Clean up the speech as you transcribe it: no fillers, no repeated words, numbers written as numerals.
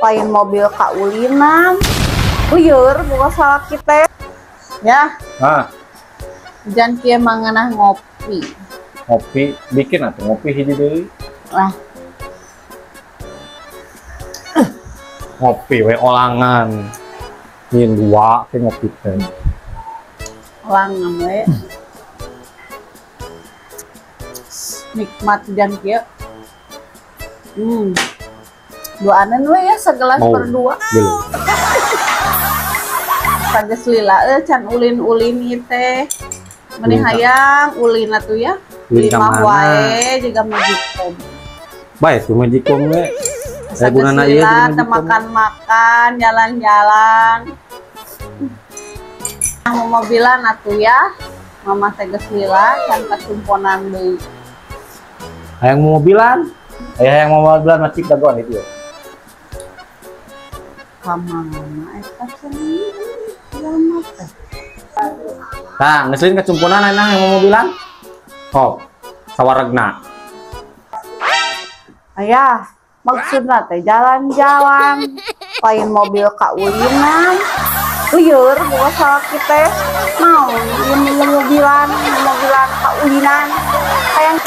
Lain mobil kaulinan. Lieur bukan salah kita. Ya. Ah. Jangan kieu mangeunah ngopi. Ngopi bikin atuh ngopi hiji deui. Lah. Ngopi we olangan. Nyin dua ke ngopi teh. Olangan we. Nikmat jan kieu. Duanan we ya segelas oh, per dua. Sages lila can ulin-ulin ieu teh. Meni hayang ulin atuh ya. Lima wae juga magicom. Bae tuh magicom we. Saya gunana ieu makan-makan, jalan-jalan. Mau mobilan atuh ya. Mama teh geus lila can kacumponan deui. Hayang mau mobilan? Hayang mau mobilan macik dagoan itu ya. Ka mana eta cenah teh? Tah, geus lain kacumponan ayeuna hayang mau mobilan? Hop, sawaregna. Ayah, maksudna teh jalan-jalan, lain mobil kaulinan. Lieur bukan salah kita. Mau mobilan, mobilan kaulinan. Hayang